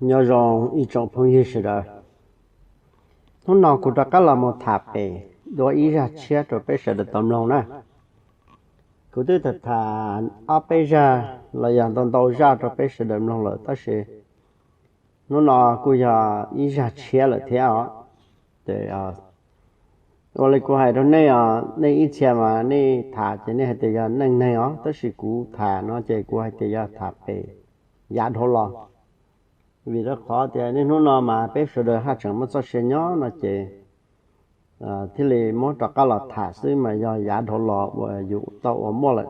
Nyob zoo ib tsoom phooj ywg sawv daws, hnub no kuv rov qab los mus tham pem dua ib zaj tshiab rau peb sawv daws tau mloog na. Kuv twb tham tham ob peb zaj los yog ntau ntau zaj rau peb sawv daws mloog lawm tab sis hnub no kuj yog ib zaj tshiab lawm thiab os. Ces ua li kuv hais rau nej os, nej ib txhia mas nej tham ces nej hais tias yog neej neeg os, tab sis kuv tham no ces kuv hais tias yog tham pem yav dhau los. Vim rau qhov tias niaj hnub no mas peb sawv daws haj tseem muaj txoj sia nyob no ces thiaj li muab rov qab los tham xwb mas yog yav dhau los uas yus tau ua muaj lawm.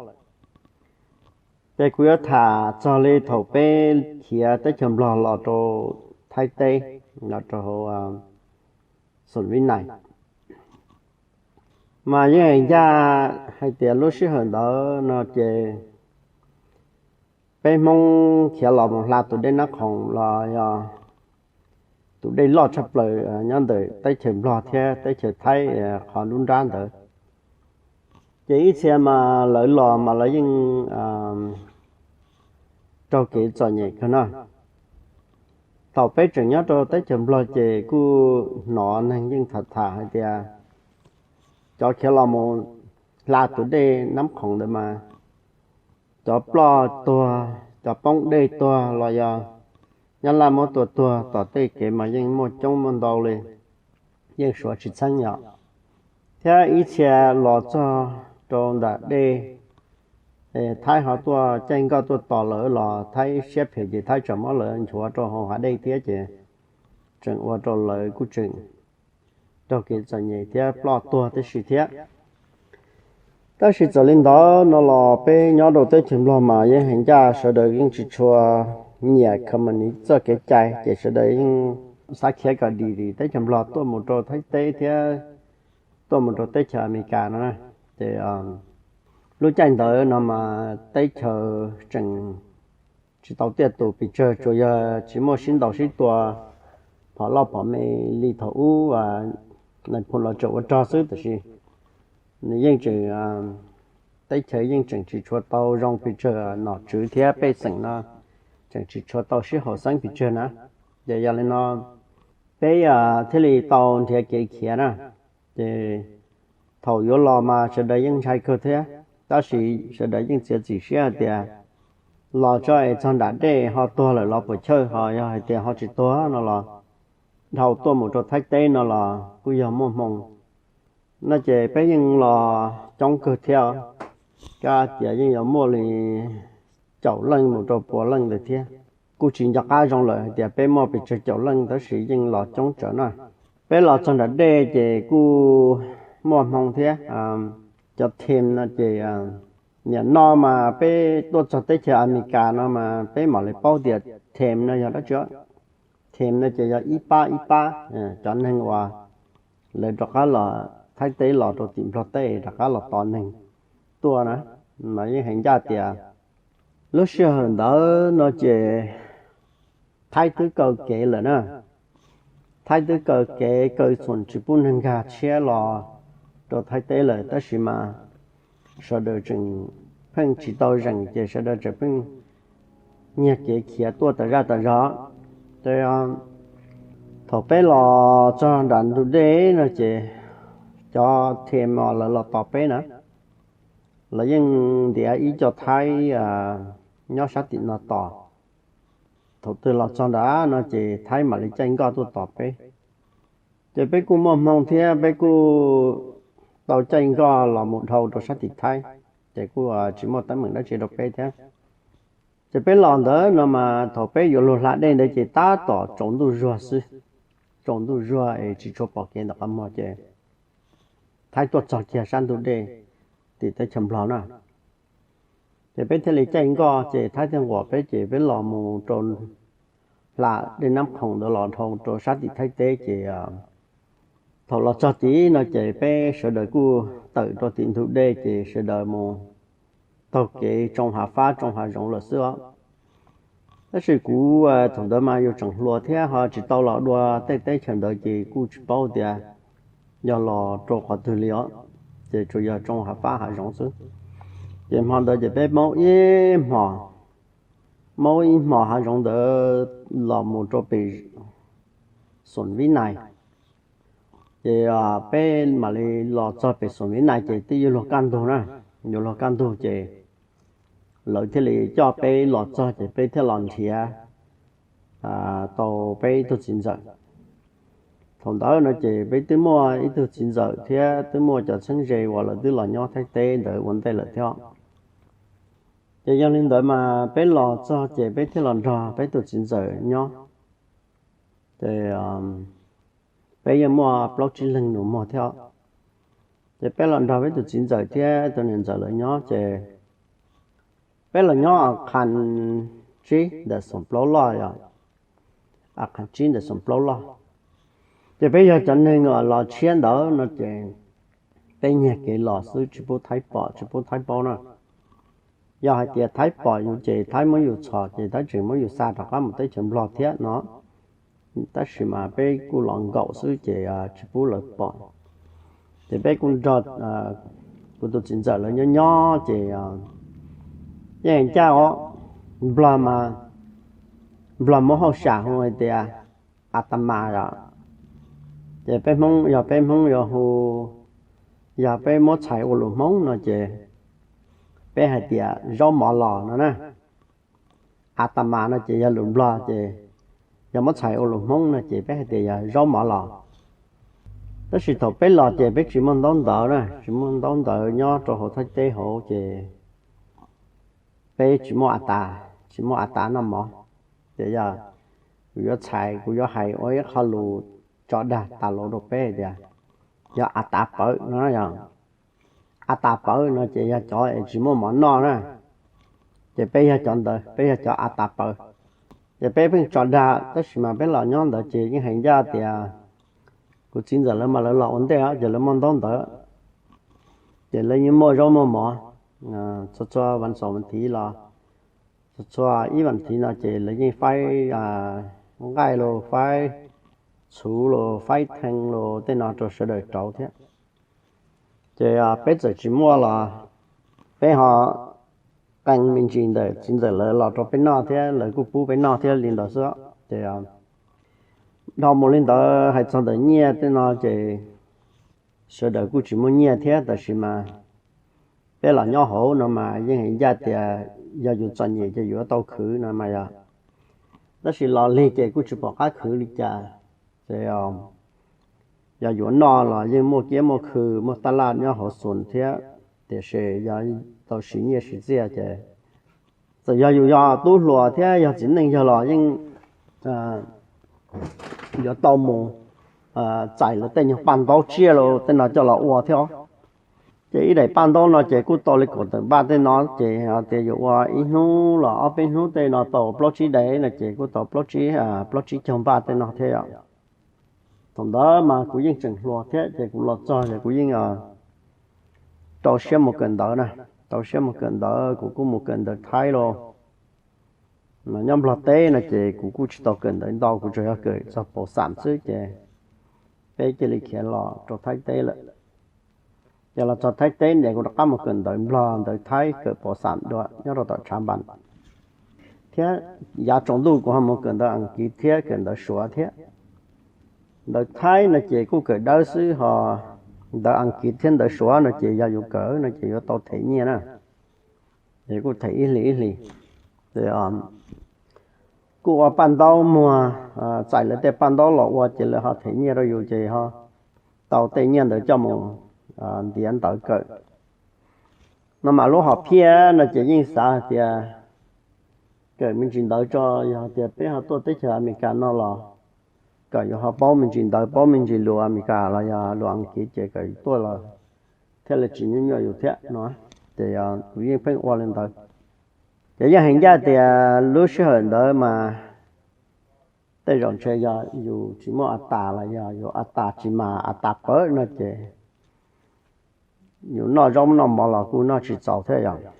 Ces kuv yuav tham txog li thaum peb khiav teb chaws Nplog los rau Thaib teb, los rau hauv Xoom Vib Nais, mas yeej ncaj hais tias lub sij hawm ntawd no ces peb Hmoob khiav los mus hla tus dej Nab Khoom los yog tus dej loj tshaj plaws nyob ntawm teb chaws Nplog thiab teb chaws Thaib qhov nruab nrab ntawd. Ces ib txhia mas lawv los mas lawv yeej raug kev txom nyem kawg no. Thaum peb tseem nyob rau teb chaws Nplog ces kuj hnov neeg yeej tham tham hais tias cov khiav los mus hla tus dej Nab Khoom ntawd mas cov ploj tuag, cov poob dej tuag los yog nyob laj muab tua tuag tom tej kev mas yeej muaj coob muaj ntau li, yeej suav tsis txheeb yom. Thiab ib txhia los txog rau ntawm dej, Thaib ho tuaj caij nkoj tuaj tos lawv los Thaib siab phem ces Thaib tseem muab lawv nchuav rau hauv hav dej thiab ces tseem ua rau lawv kuj tseem raug kev txom nyem thiab ploj tuag tib si thiab. Tab sis txawm li ntawd no los peb nyob rau teb chaws Nplog mas yeej hais ncaj sawv daws yeej tsis tshua nyiam Khaus Mas Nis txoj kev cai ces sawv daws yeej xav khiav kom dim teb chaws Nplog tuaj mus rau Thaib teb thiab tuaj mus rau teb chaws Amelikas no na. Ces lub caij ntawd no mas teb chaws tseem tsis tau tiaj tus pes tsawg, tsuas yog tsis muaj sib ntaus sib tua phom loj phom me li thaum ub Nais Phoo los tseem ua rog xwb, tab sis nws yeej tseem, teb chaws yeej tseem tsis tshua tau zoo pes tsawg, nom tswv thiab pej xeem no tseem tsis tshua tau sib haum xeeb pes tsawg na. Ces yog li no peb thiaj li tau nrhiav kev khiav na. Ces thaum yuav los mas sawv daws yeej ntshai kawg thiab, tab sis sawv daws yeej txiav txim siab hais tias los tso es txog nram dej ho tuag lawm los puas chawj, ho yog hais tias ho tsis tuag no los dhau tuaj mus rau Thaib teb no los kuj yog muaj hmoo no. Ces peb yeej los coob kawg thiab, kab tias yeej yuav muaj li caum leej mus rau pua leej ntawd thiab. Kuj tsis nco qab zoo lawm hais tias peb muaj pes tsawg caum leej tab sis yeej los coob tsawv na. Peb los txog nram dej ces kuj muaj hmoo thiab. Cov them no ces nim no mas peb tuaj txog teb chaws Amelikas no mas peb mam li paub tias them no yog dab tsi. Them no ces yog ib pab ib pab cov neeg uas lawv rov qab los Thaib teb los rau tim Nplog teb rov qab los tos neeg tuaj na. Mas yeej hais ncaj tias lub sij hawm ntawd no ces Thaib twb kaw kev lawm na. Thaib twb kaw kev kaw txhuam tsis pub neeg nkag tshiab los rau Thaib teb lawm, tab sis mas sawv daws tseem pheej tsis tau zeem ces sawv daws tseem pheej nyiag kev khiav tuaj tas zaj tas zog. Ces thaum peb los txog nram ntug dej no ces cov them uas lawv los tos peb na, lawv yeej ntiav ib co Thaib nyob sab tim no tos. Thaum twg los txog nrad no ces Thaib mam li caij nkoj tuaj tos peb. Ces peb kuj muaj hmoo thiab peb kuj tau caij nkoj los mus dhau rau sab tim Thaib, ces kuj tsis muaj teeb meem dab tsi rau peb thiab. Ces peb los ntawd no mas thaum peb yuav luag hla dej ntawd ces tab tom tsaus ntuj zuag xwb, tsaus ntuj zuag es tsis tshua pom kev ntawm qhov muag ces Thaib tuaj txog kiag sab ntug dej tim teb chaws Nplog na. Ces peb thiaj li caij nkoj ces Thaib thiaj nquam peb ces peb los mus rau hla dej Nab Khoom ntawd los dhau rau sab tim Thaib teb ces thaum los txog tid no ces peb sawv daws kuj tawm rau tim ntug dej ces sawv daws mus taug kev tsoo hav fab tsoo hav zoov lawm xwb os. Tab sis kuv thaum ntawd mas yus tseem hluas thiab ho tsis tau los dua tej teb chaws ntawd ces kuj tsis paub tias yog los rau qhov twg li os, ces tsuas yog tsoo hav fab hav zoov xwb. Ces hmo ntawd ces peb paub ib hmos Maub ib hmos hav zoov ntawd los mus rau pem Xoom Vib Nais. Ces peb mam li los txog pem Xoom Vib Nais ces twb yuav luag kaj ntug na, yuav luag kaj ntug ces lawv thiaj li coj peb los txog ces peb thiaj los nrhiav tau peb ib tug txiv ntxawm. Thaum ntawd no ces peb twb muaj ib tug txiv ntxawm thiab twb muaj cov txheeb ze uas lawv twb los nyob Thaib teb ntawd ua ntej lawm thiab. Ces yog li ntawd mas peb los txog ces peb thiaj los nrog peb tus txiv ntxawm nyob. Ces peb yeej muaj plaub tsib leeg nus muag thiab. Ces peb los nrog peb tus txiv ntxawm thiab tus niam ntxawm lawv nyob ces peb los nyob a qha tsib ntawm Xoom Plaub Loj, a qha tsib ntawm Xoom Plaub Loj. Ces peb yog cov neeg los tshiab ntawd no ces peb nyiag kev los xwb, tsis pub Thaib pom tsis pub Thaib paub na. Yog hais tias Thaib pom yus ces Thaib muab yus txhom ces Thaib tseem muab yus xa rov qab mus teb chaws Nplog thiab no. Tab sis mas peb kuj los nkaum xwb ces tsis pub lawv pom. Ces peb kuj nrog kuv tus txiv ntxawm lawv nyob nyob ces yeej ncaj os, Nplog mas, Nplog muab hauj sam hu hais tias a ta mas os. Ces peb Hmoob, yog peb Hmoob yuav hu, yog peb muab txhais ua lus Hmoob no ces peb hais tias zaub mov los no na. A ta mas no ces yog lus Nplog ces yog muab txhais ua lus Hmoob no ces peb hais tias yog zaub mov los. Tab sis thaum peb los ces peb tsis muaj ntaub ntawv na, tsis muaj ntaub ntawv nyob rau hauv Thaib teb hauv ces peb tsis muaj a tas, tsis muaj a tas noj mov. Ces yog kuv yuav txhais, kuv yuav hais ua ib qho lus tso dag tas los rau peb hais tias yog a tas pawv no, yog a tas pawv no ces yog cov es tsis muaj mov noj na. Ces peb yog cov ntawd, peb yog cov a tas pawv. Ces peb pheej tso dag, tab sis mas peb los nyob ntawd ces yeej hais ncaj tias kuv txiv ntxawm lawv mas lawv los ua ntej ces lawv muaj ntaub ntawv. Ces lawv yeej muaj zaub muaj mov, txhua txhua vas xaum vas thiv los, txhua txhua ib vas thiv no ces lawv yeej faib nqaij los faib txhuv los faib thee los tej no rau sawv daws rauv thiab. Ces peb txawm tsis muaj los peb ho qee me ntsis ntawm txiv ntxawm lawv los rau peb noj thiab lawv kuj pub peb noj thiab li ntawd xwb. Ces dhau mus li ntawd hais txog ntawm nyiaj tej no ces sawv daws kuj tsis muaj nyiaj thiab, tab sis mas peb los nyob hauv no mas yeej hais ncaj tias yog yus txom nyem ces yuav tau khwv no mas yog. Tab sis los lig ces kuj tsis pom qab khwv li cas. Ces yog yuav noj los yeej muaj kiab muaj khw muaj tab laj nyob hauv xus thiab, tiam sis yog tau siv nyiaj siv txiaj ces txawm yog yus yog tub hluas thiab yog txiv neej yog los yeej yuav tau mus txais lawv tej nyuag paj ntaub tsiaj los tej no coj los ua thiab. Ces ib daim paj ntaub no ces kuj tau li kaum tawm npaj tej no, ces hais tias yuav ua ib hnub los ob peb hnub tej no tau plaub tsib daim no ces kuj tau plaub tsib, plaub tsib caug npaj tej no thiab yom. Thaum ntawd mas kuv yeej tseem hluas thiab ces kuv los txog ces kuv yeej rau siab mus kawm ntawv na, rau siab mus kawm ntawv, kuv kuj mus kawm ntawv Thaib los. Nyob Nplog teb no ces kuv kuj tsis tau kawm ntawv ntau, kuv tsuas yog kawm txog paus xam xwb ces peb cia li khiav los rau Thaib teb lawm. Ces los txog Thaib teb ces kuv rov qab mus kawm ntawv Nplog ntawv Thaib kawm paus xam dua nyob rau tom tshav npas. Thiab yav tsaus ntuj kuv ho mus kawm ntawv Askiv thiab kawm ntawv Suav thiab. Ntawv Thaib no ces kuj kawm dawb xwb ho ntawv Askiv thiab ntawv Suav no ces yog yus kawm no ces yuav tau them nyiaj na. Ces kuj them ib hlis ib hlis. Ces kuj ua paj ntaub muag, txais lawv tej paj ntaub los ua ces lawv ho them nyiaj rau yus ces ho tau tej nyiaj ntawd coj mus ntiav ntawv kawm. No mas lub hom phiaj no ces yeej xav hais tias kawm me ntsis ntawv tso, yog tias peb ho tuaj teb chaws Amelikas no los kom yus ho paub me ntsis ntawv, paub me ntsis lus Amelikas los yog lus Askiv ces kom yus tuaj los thiaj li tsis nyuaj nyuaj yus thiab no. Ces kuv yeej pheej ua li ntawd. Ces yeej hais ncaj tias lub sij hawm ntawd mas tej zaum ntshe yog yus tsis muaj a tas los yog yus a tas tsis mas a tas pawv no ces yus noj zaub noj mov los kuj noj tsis txaus thiab yom.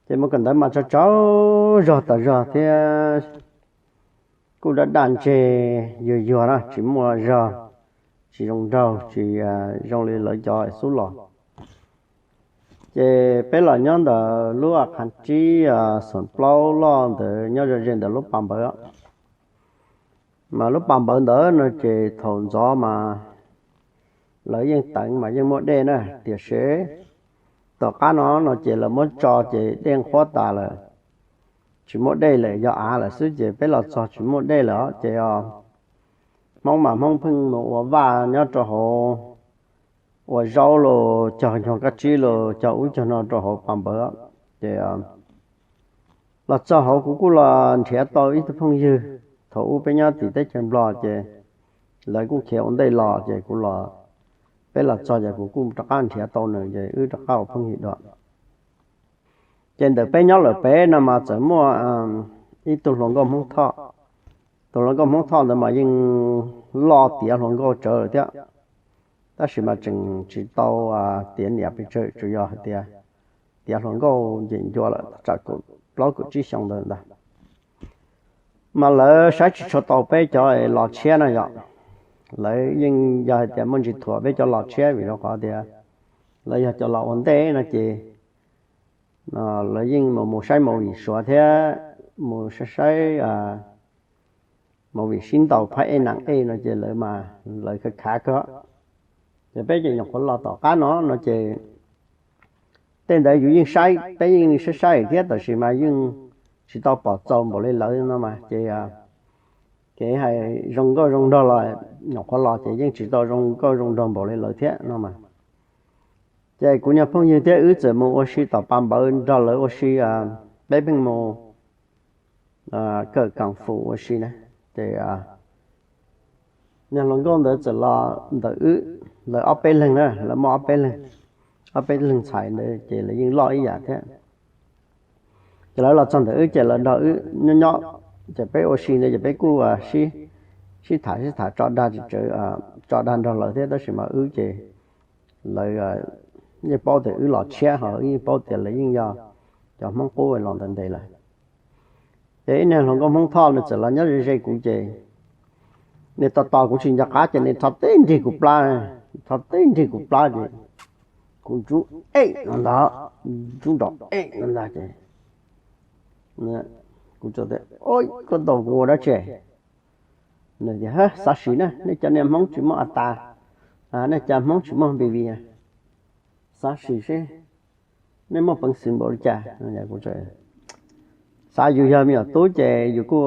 Ces mus kawm ntawv mas tsaug tsaug zog tas zog thiab kuj daj daj ntseg yuag yuag na, tsis muaj zog, tsis zoo nraug, tsis zoo li lawv cov xub los. Ces peb los nyob ntawm lub a qhav tsib xoom plaub loj ntawd nyob ze ze ntawm lub pas npawv. Mas lub pas npawv ntawd no ces thaum ntxov mas lawv yeej teev mas yeej muaj dej na, tiam sis tom qab no no ces lawv muab tso ces dej nqhuab tas lawm, tsis muaj dej lawm, yog av lawm xwb ces peb los txog tsis muaj dej lawm ces Hmoob mas Hmoob pheej mus ua vaj nyob rau hauv, ua zaub los cog nyuag kab tsib los cog ub cog no rau hauv pas npawv. Ces los txog hauv kuv kuj los nrhiav tau ib tug phooj ywg, thaum ub peb nyob tim teb chaws Nplog ces lawv kuj khiav ua ntej los ces kuv los, peb los txog ces kuv kuj rov qab nrhiav tau nws ces wb rov qab ua phooj ywg dua. Ces ntawm peb nyob lawm pem no mas txawm muaj ib tug hluas nkauj Hmoob Thoj. Tus hluas nkauj Hmoob Thoj ntawd mas yeej loj tiav hluas nkauj tsawv lawm thiab, tab sis mas tseem tsis tau tiav niam pes tsawg, tsuas yog hais tias tiav hluas nkauj nce ncua lawm tsam kaum plaub kaum tsib xyoo ntawd ntag. Mas lawv saib tsis tshua tau peb cov los tshiab na yom. Lawv yeej yog hais tias muaj ntsis thuam peb cov los tshiab vim rau qhov tias lawv yog cov los ua ntej no ces lawv yeej mus mus saib movie Suav thiab mus saib saib movie sib ntaus phab ej nam ej no ces lawv mas lawv khav khav kawg. Ces peb ces nyuam qhuav los tom qab no no ces tej ntawd yus yeej saib, peb yeej saib saib thiab tab sis mas yeej tsis tau pom txaus npaum li lawv no mas ces kev hais zoo nkauj zoo nraug los nyuam qhuav los ces yeej tsis tau zoo nkauj zoo nraug npaum li lawv thiab no mas. Ces kuv niag phooj ywg thiab wb txawm mus ua si tom pas npawv nrog lawv ua si, peb pheej mus kawm kung fu ua si na. Ces niag hluas nkauj ntawd txawm los ntawm wb, lawv ob peb leeg na, lawv muaj ob peb leeg, ob peb leeg ntxhais ntawd ces lawv yeej loj ib yam thiab. Ces lawv los txog ntawm wb ces lawv nrog wb nyob nyob, ces peb ua si ntawd ces peb kuj sib tham sib tham tso dag tsis tsawv, tso dag nrog lawv thiab tab sis mas wb ces lawv yeej paub tias wb los tshiab ho wb yeej paub tias lawv yeej yog cov Hmoob qub los ntawd ntev lawm. Ces ib niag hluas nkauj Hmoob Thoj nws txawm los nyob ze ze kuv ces nws tos tos kuv tsis nco qab ces nws rho teb nrig kuv plab, rho teb nrig kuv plab ces kuv ntsub ej no ntag, ntsub nrov ej no ntag ces kuv txawm tias, Koj ntaus kuv ua dab tsi? Nws tias, Xav sim na, nej cov niag Hmoob tsis muaj a tas, nej cov Hmoob tsis muaj npi vi, xav sim seb nej muaj peev xwm npaum li cas? Xav yus yog me nyuam tub ces yus kuj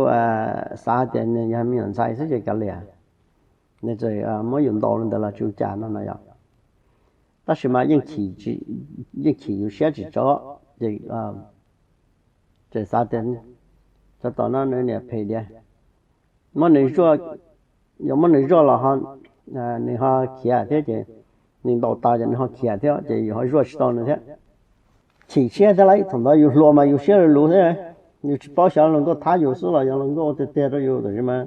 xav tias nws yog me nyuam ntxhais xwb ces kav liam, nws txawm muab yus ntaus li ntawd los tsis ua cas no no yom. Tab sis mas yeej chim yus siab tsis tso, ces txawm xav tias tsov tom no nws niam phem diav, muab nws zuaj, yuav muab nws zuaj los ho nws ho khiav thiab ces nws ntaus tas ces nws ho khiav thiab ces yus ho zuaj tsis tau nws thiab. Chim siab thiab lauj, thaum ntawd yus hluas mas yus siab luv luv thiab, yus tsis paub xyov hluas nkauj thab yus xwb los yog hluas nkauj tiag tiag rau yus tab sis mas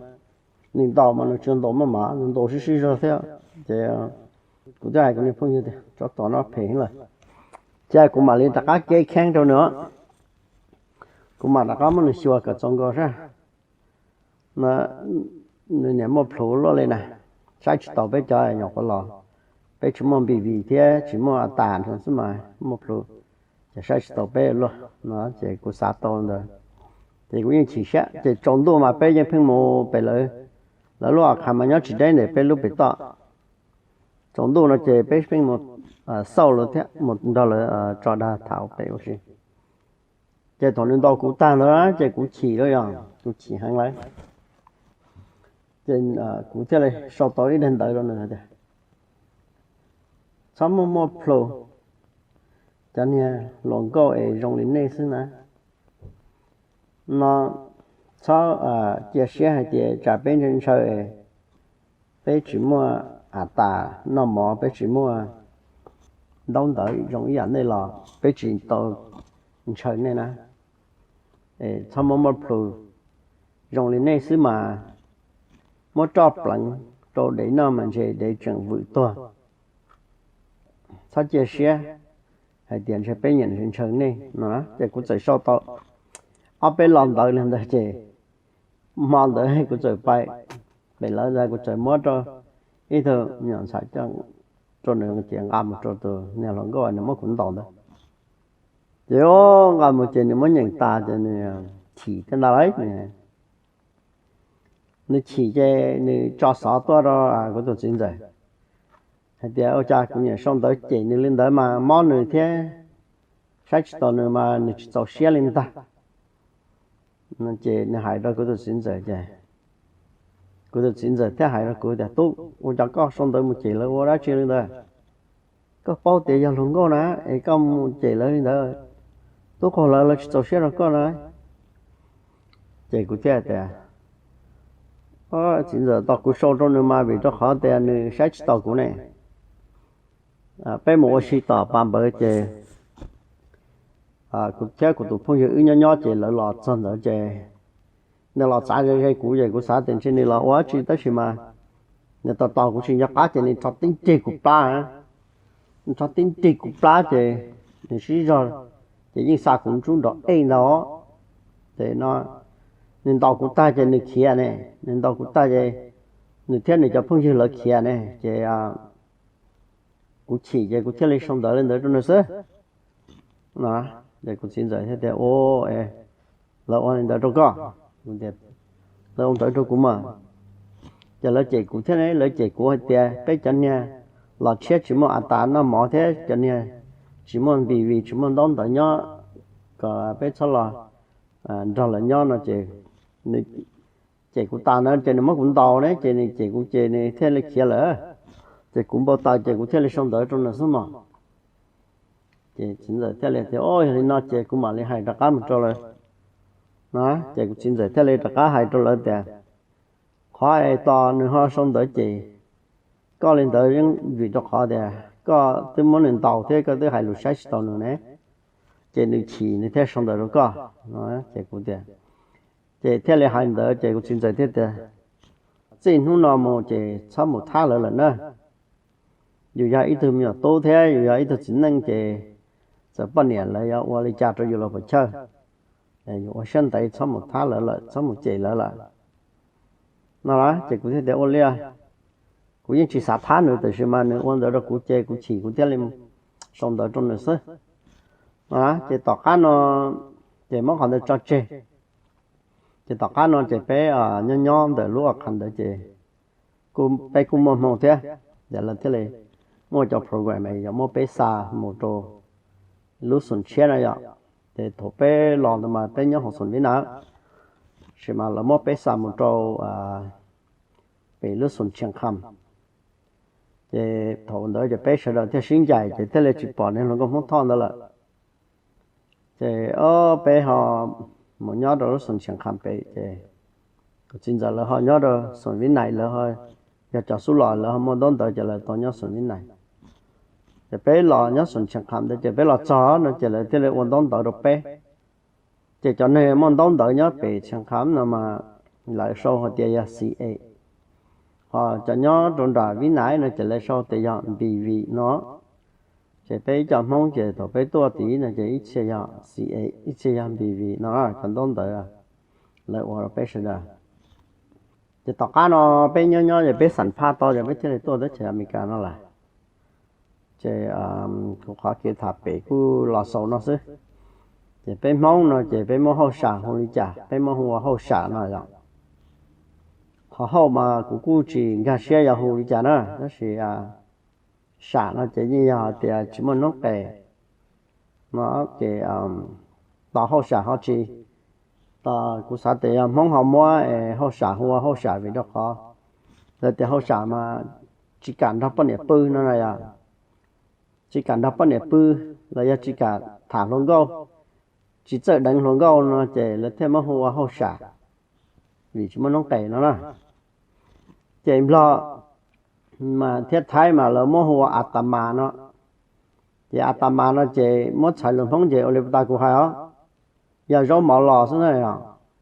nws ntaus mas nws tsis ntaus maj mam, nws ntaus sib sib zog thiab. Ces kuv thiaj hais kuv niag phooj ywg tias, Tsov tom no phem heev lawm, cia kuv mam li rov qab kev kheeb rau nws, kuv mam rov qab muab nws xyuas kom txaus nkaus saib. Nws niam muaj plhus luaj li na, saib tsis taus peb cov nyuam qhuav los, peb tsis muaj npi vi thiab tsis muaj a tas xwb mas muaj plhus, ces saib tsis taus peb luaj no ces kuv xav tau ntawd. Ces kuv yeej chim siab ces tsaus ntuj mas peb yeej pheej mus pem lawv, lawv lub a qhav mas nyob tsis deb ntawm peb lub pem toj. Tsaus ntuj no ces peb pheej mus xauj lawv thiab mus nrog lawv tso dag tham pem ua si. Ces thaum nws ntaus kuv tag ntawd ces kuv chim lawm, yog kuv chim heev lawm. Ces kuv thiaj li sau tau ib daim ntawv rau nws tias, Txhob muaj muaj plhus, cov niag hluas nkauj es zoo li nej xwb na. No txhob cia siab hais tias tsam peb ntshaw ntshaw, peb tsis muaj a tas noj mov, peb tsis muaj ntaub ntawv zoo ib yam nej los peb tsis tau ntshaw nej na. Txhob muaj muaj plhus, zoo li nej xwb mas muab roj pleev rau dev noj mas ntshe dev tseem vwm tuag. Txhob cia siab hais tias ntshe peb nyiam ntshaw nej no. Ces kuv txawm sau tau ob peb lo ntawv li ntawd ces hmo ntawd kuv txawm pais pem lawv ntag, kuv txawm muab rau ib tug me nyuam ntxhais coj rau nws ces nqa mus rau tus niag hluas nkauj nws muab kuv ntaus ntawd. Ces nqa mus ces nws muab nyeem tas ces nws chim thiab ntag lauj. Nws chim ces nws tso xov tuaj rau kuv tus txiv ntxawm hais tias, ua cas kuv niam sau ntawv cem nws li ntawd mas mob nws thiab, saib tsis taus nws mas nws tsis txaus siab li ntag. Ces nws hais rau kuv tus txiv ntxawm ces kuv tus txiv ntxawm thiaj hais rau kuv tias, tub, ua cas koj sau ntawv mus cem lawv ua dab tsi li ntawd? Koj paub tias yog hluas nkauj na, es koj mus cem lawv li ntawd, tub, qhov lawv lawv tsis txaus siab rau koj na. Ces kuv thiaj tias, txiv ntxawm, tos kuv sau rau nws mas vim rau qhov tias nws saib tsis taus kuv ne. Peb mus ua si tom pas npawv ces kuv thiab kuv tus phooj ywg wb nyob nyob ces lawv los txog ntawd ces nws los txav ze ze kuv ces kuv xav tias ntshe nws los ua dab tsi tab sis mas nws tos tos kuv tsis nco qab ces nws rho tib nrig kuv plab. Nws rho tib nrig kuv plab ces nws sib zog ces yeej xa kuv ntsub nrov ej ntag. Ces no nws ntaus kuv tag ces nws khiav ne, nws ntaus kuv tag ces nws thiab nws cov phooj ywg lawv khiav ne ces kuv chim ces kuv thiaj li sau ntawv li ntawd rau nws xwb. Ces kuv txiv ntxawm thiaj tias, u, lawv ua li ntawd rau koj, lawv ua ntawd rau kuv mas. Ces lawv cem kuv thiab ne, lawv cem kuv hais tias peb cov niag los tshiab tsis muaj a tas noj mov thiab cov niag tsis muaj npis vim tsis muaj ntaub ntawv nyob, kom peb txhob los nrog lawv nyob no ces nws cem kuv tas ntawd ces nws muab kuv ntaus ne ces nws cem kuv ces nws thiaj li khiav lawm. Ces kuv npau taws ces kuv thiaj li sau ntawv rau nws xwb mog. Ces txiv ntxawm thiaj li tias, o, yog li no ces kuv mam li hais rov qab mus rau lawv no. Ces kuv txiv ntxawm thiaj li rov qab hais rau lawv tias, qhov es tos nws ho sau ntawv cem koj li ntawd yeej vim rau qhov tias koj twb muab nws ntaus thiab koj twb hais lus saib tsis taus nws ne, ces nws chim nws thiaj sau ntawv rau koj. Ces kuv tias, ces thiaj li hais ntawd ces kuv txiv ntxawm thiaj tias, txij hnub no mus ces txhob mus thab lawv lawm na. Yus yog ib tug me nyuam tub thiab yus yog ib tug txiv neej ces txawm poj niam lawv yuav ua li cas rau yus los puas chawj, yus ua siab ntev txhob mus thab lawv lawm, txhob mus cem lawv lawm no. Ces kuv thiaj tias, ua li, kuv yeej tsis xav thab nws tiam sis mas nws ua ntawd rau kuv ces kuv chim kuv thiaj li sau ntawv rau nws xwb no. Ces tom qab no ces muab qhov ntawd tso tseg. Ces tom qab no ces peb nyob nyob ntawm lub a qhas ntawd ces peb kuj muaj hmoo thiab, ces lawv thiaj li muaj cov program yog muab peb xa mus rau lub xoom tshiab na yom. Ces thaum peb los ntawd mas peb nyob hauv xoom vib na, sis mas lawv muab peb xa mus rau pem lub xoom tshias qham. Ces thaum ntawd ces peb sawv daws thiaj sib ncaim ces thiaj li tsis pom niag hluas nkauj Hmoob Thoj ntawd lawm. Ces o, peb ho mus nyob rau lub xoom tshias qham pem ces kuv txiv ntxawm lawv ho nyob rau xoom vib nais, lawv ho yog cov xub los lawv ho muaj ntaub ntawv ces lawv tau nyob xoom vib nais. Ces peb los nyob xoom tshias qham ntawd ces peb los txog no ces lawv thiaj li ua ntaub ntawv rau peb. Ces cov neeg muaj ntaub ntawv nyob pem tshias qham no mas lawv sau hais tias yog C A, ho cov nyob rau nram vib nais no ces lawv sau tias yog B V no. Ces peb ib co Hmoob ces thaum peb tuaj tid no ces ib txhia yog C A, ib txhia yog B V no, cov ntaub ntawv lawv ua rau peb sawv daws. Ces tom qab no peb nyob nyob ces peb xam phaj tau ces peb thiaj li tuaj teb chaws Amelikas no lawm. Ces kuv qhov kev tham pem kuj los xaus no xwb. Ces peb Hmoob no ces peb muab hauj sam hu li cas? Peb muab hu ua hauj sam no yom. Qhov hauj mas kuv kuj tsis nkag siab yog hu li cas na, tab sis sam no ces yeej yog hais tias tsis muaj noob qes no ces tos hauj sam ho tsis, kuv xav tias yog Hmoob ho muab hauj sam hu ua hauj sam vim rau qhov lawv tias hauj sam mas tsis kam nrog poj niam pw no na yom. Tsis kam nrog poj niam pw los yog tsis kam tham hluas nkauj, tsis txawj deev hluas nkauj no ces lawv thiaj muab hu ua hauj sam, vim tsis muaj noob qes no na. Ces Nplog mas thiab Thaib mas lawv muab hu ua a ta mas no. Ces a ta mas no ces muab txhais lus Hmoob ces ua li puag ta kuv hais os, yog zaub mov los xwb na.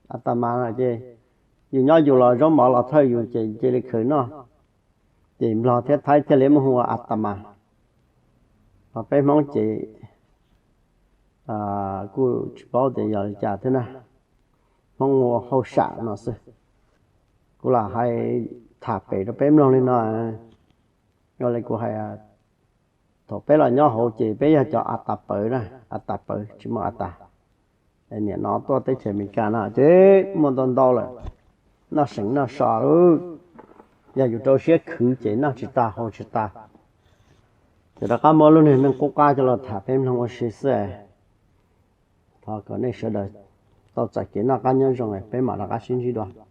A ta mas no ces yus nyob yus los zaub mov los thawj yus ces cia li khwv noj. Ces Nplog thiab Thaib thiaj li muab hu ua a ta mas. Ho peb Hmoob ces kuj tsis paub tias yog li cas thiab na, Hmoob hu ua hauj sam no xwb. Kuv lam hais tham pem rau peb mloog li no, ua li kuv hais, Thaum peb los nyob hauv ces peb yog cov a tas pawv na, a tas pawv tsis muaj a tas. Niam no tuaj teb chaws Amelikas no ces muaj ntau ntau lawm, noj seem noj so lawm. Yog yus rau siab khwv ces noj tsis tag haus tsis tag. Ces rov qab muab lub niag neej qub qab coj los tham peb mloog ua si xwb. Thov kom nej sawv daws tau txais kev noj qab nyob zoo, peb mam rov qab sib ntsib dua.